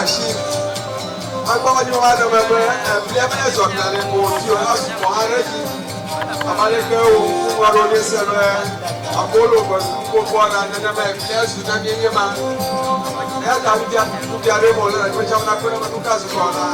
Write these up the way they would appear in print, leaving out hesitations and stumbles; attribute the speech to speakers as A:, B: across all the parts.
A: asi. Agbɔ me dzi be woaɖe eme be eblia menye zɔgble le ko wòdi o, esu mɔ hã ɖe edzi. Ame aɖeke wò ŋku ŋlɔ ɖo ɖi se be abolo ƒe nu gbogbo na nenema eblia zu na mí enye ma. Eya ta ŋutia ŋutia ɖe me wòle le kpetsam na kpe ɖe me nu ka zu kɔ na.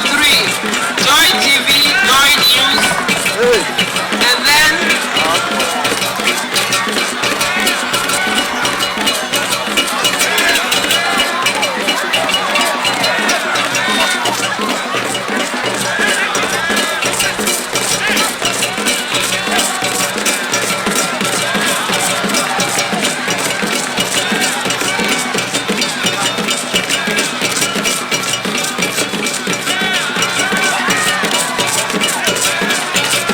B: Three, Joy TV, Joy News, and then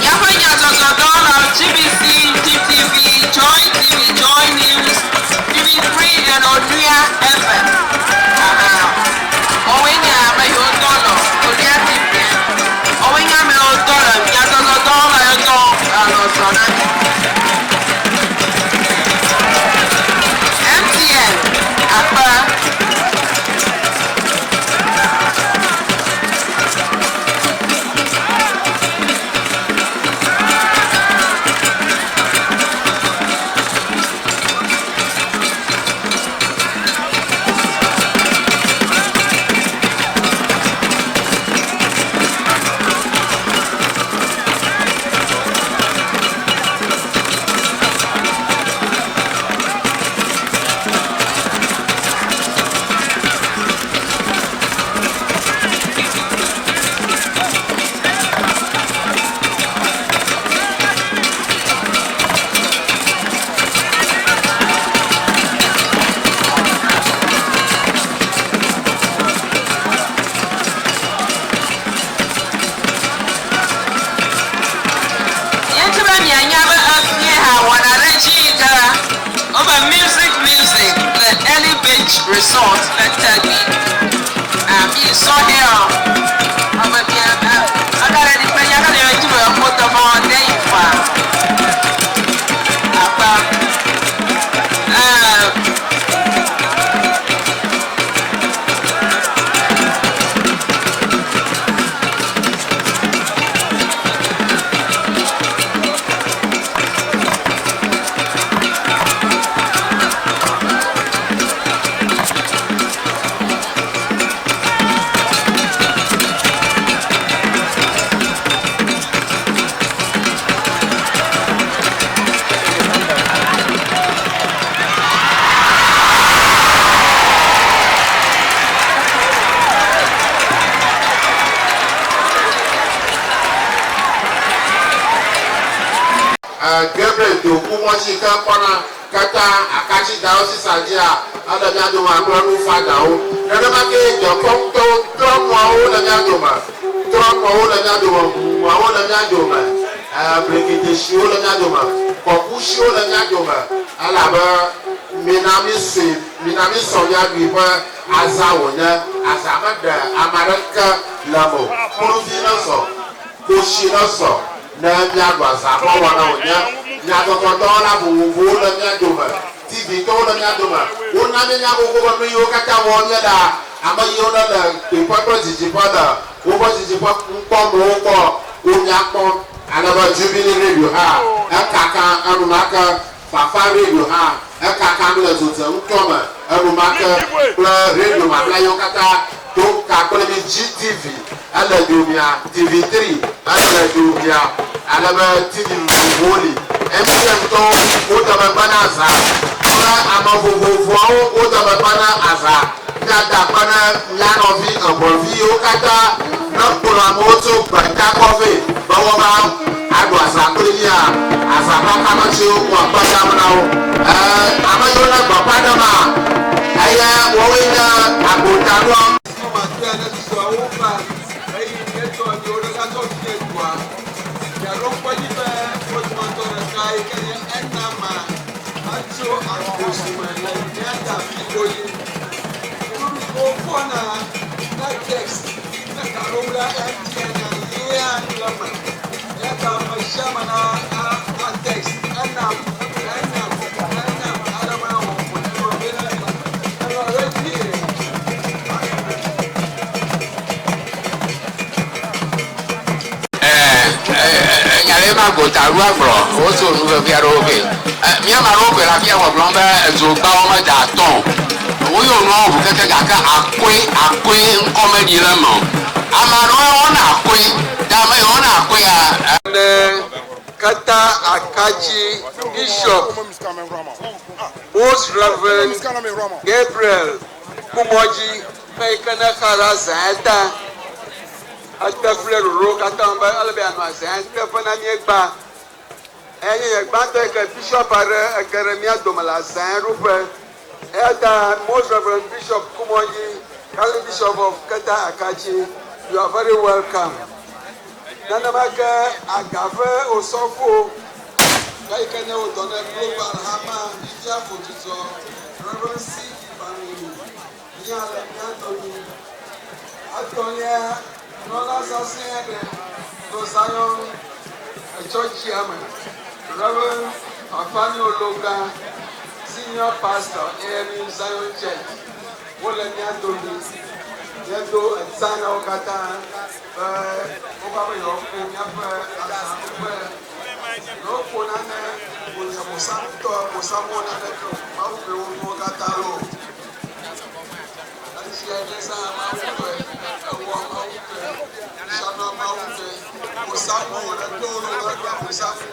B: Míaƒe nyadzɔdzɔdɔwɔlawo GBC, GTV, Joy TV, Joy News, TV3 and Onua FM. Aha. Woawoe nye ame yiwo dɔ le Onua TV. Woawoe nye ame yiwo dɔ le nyadzɔdzɔdɔwɔla yiwo dɔ alɔzɔ na mí. MTN akpe. Míedi be mianya be efia hã wɔna ɖe edzi yi ke wobe Music Music le Ellie Beach Resort le Tegbi. Ah, mi sɔhɛɔ, ame mia, aka ɖe ɖi kpe nya ka ɖe dzi be yewoakpɔ teƒe de yi fa. Akpa. Eh,
C: Gabriel Doku mɔtsi ke kpɔna keta akatsi diocese dzia ele mía dome kple nufadawo. Nenema ke dɔkɔŋutɔwo trɔnuawo le mía dome, trɔnuawo le mía dome, ʋuawo le mía dome, breketesiwo le mía dome, kɔkusiwo le mía dome elabe mina mi sɔe mina mi sɔ mía ɖui ƒe aza wònye. Aza meɖe ame aɖeke le eme o. Kluvi ne sɔ, kosi ne sɔ ne míaɖu azã ƒe wɔna wònye. Nyadzɔdzɔdɔwɔla vovovowo le mía dome, TV tɔwo le mía dome. Wona míenya xoxo be nu yiwo katã wɔm míelea, ame yiwo ne le kpuiƒe kple didiƒe le woƒe didiƒe ŋkpɔnuwo gbɔ wo míakpɔ. Ale be Jubilee Radio hã ekaka enumake, Fafa Radio hã ekaka nu le dzodze ŋutɔ me enumake kple radio mamlɛ yiwo katã do ka kple mí GTV ele domia, TV3 ele domia. Ale be TV vovovowo li. MTN tɔwo wo dɔme kpe na azã kple ame vovovoawo wo dɔme kpe na azã. Míada akpe na mía nɔvi eʋeviwo katã ne kplɔ amewo tso gbetakɔ vɛ be woava aɖu azã kpli mía. Azã ƒe akametsiwo wɔ akpe dam na wo. Ɛɛ ame yiwo le gbeƒã ɖema eye woawoe nye agbotaɖoa.
B: Nya ɖe ma gota ɖo agblɔ wotso nu vevi aɖewo vɛ. Mía ame aɖewo koe le afia gbɔgblɔm be edzogbawo meda atɔ o. Woyɔ nuawo ʋu keke gake akɔe akɔe ŋkɔ meɖi le eme o. Ame aɖewo wɔna akɔe ta ame yiwo wɔna akɔea.
A: Ne Kata Akatsi Bishop Most Reverend Gabriel Kumodzi ƒe yi ke ne xa ɖe azãe ta. Ete fli ɖe ɖoɖowo katã me be ele be yeanɔ azãe teƒe na míegbã. Eya nye nye gbãtɔ yi ke bishop aɖe ege ɖe mía dome le azãe ɖoƒe. Eya ta Most Reverend Bishop Kumodzi, Catholic Bishop of Keta Akatsi, you are very welcome. Nenema ke Agave Osɔfo yi ke ne wodɔ ne Global Hama fifia ƒo dzudzɔ Reverend C. Bangulu mía le mía domi. Etɔ̃lia nunɔla sesẽ aɖe tso Zion tsɔtsia me Reverend Afani Ologa, Senior Pastor AMU Zion Church wole mía domi. Míedo etsa na wo katã be wova be yewoaƒo míaƒe azãɖuƒe. Yewoƒo nane wònye bosam ŋutɔ bosamwo naneke o. Mawu ƒe wo nuwo katã loo. Esia nye zã Mawu tɔe, ewɔ Mawu tɔe, sanɔ Mawu tɔe, bosamwo wòle to wo loo be bosamwo.